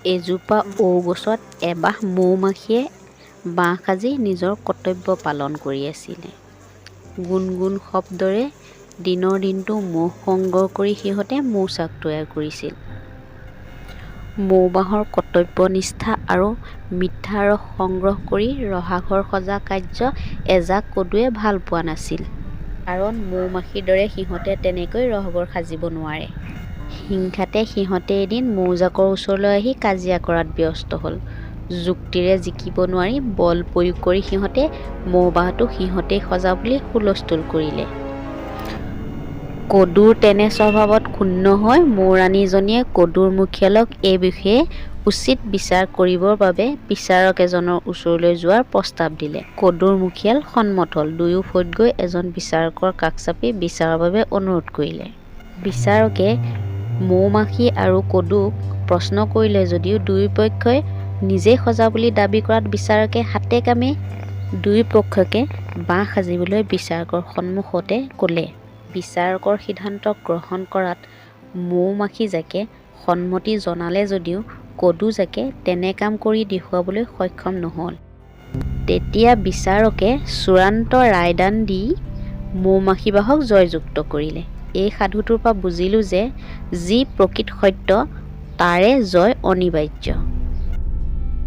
এজোপা ঔ গছত এবাহ মৌ-মাখিয়ে বাহ সাজি নিজৰ কৰ্তব্য পালন কৰি আছিলে। গুণ গুণ শব্দৰে দিনৰ দিনটো মৌ সংগ্ৰহ কৰি সিহঁতে মৌচাক তৈয়াৰ কৰিছিল। মৌবাহৰ কৰ্তব্যনিষ্ঠা আৰু মিঠা ৰস সংগ্ৰহ কৰি ৰহাঘৰ সজা কাৰ্য এজাক কদুৱে ভাল পোৱা নাছিল। কাৰণ মৌ-মাখিৰ দৰে সিহঁতে তেনেকৈ ৰহঘৰ সাজিব নোৱাৰে। হিংসাতে সিহঁতে এদিন মৌজাকৰ ওচৰলৈ আহি কাজিয়া কৰাত ব্যস্ত হ'ল। যুক্তিৰে জিকিব নোৱাৰি বল প্ৰয়োগ কৰি সিহঁতে মৌবাহটো সিহঁতেই সজা বুলি হুলস্থুল কৰিলে। কদুৰ তেনে স্বভাৱত ক্ষুণ্ণ হৈ মৌৰাণীজনীয়ে কদুৰ মুখিয়ালক এই বিষয়ে উচিত বিচাৰ কৰিবৰ বাবে বিচাৰক এজনৰ ওচৰলৈ যোৱাৰ প্ৰস্তাৱ দিলে। কদুৰ মুখিয়াল সন্মত হ'ল। দুয়ো ফৈদ গৈ এজন বিচাৰকৰ কাষ চাপি বিচাৰৰ বাবে অনুৰোধ কৰিলে। বিচাৰকে মৌ-মাখি আৰু কদুক প্ৰশ্ন কৰিলে যদিও দুয়োপক্ষই নিজেই সজা বুলি দাবী কৰাত বিচাৰকে হাতে কামে দুয়োপক্ষকে বাহ সাজিবলৈ বিচাৰকৰ সন্মুখতে ক'লে। বিচাৰকৰ সিদ্ধান্ত গ্ৰহণ কৰাত মৌ-মাখিজাকে সন্মতি জনালে যদিও কদুজাকে তেনে কাম কৰি দেখুৱাবলৈ সক্ষম নহ'ল। তেতিয়া বিচাৰকে চূড়ান্ত ৰায়দান দি মৌ-মাখিবাহক জয়যুক্ত কৰিলে। এই সাধুটোৰ পৰা বুজিলোঁ যে যি প্ৰকৃত সত্য তাৰে জয় অনিবাৰ্য।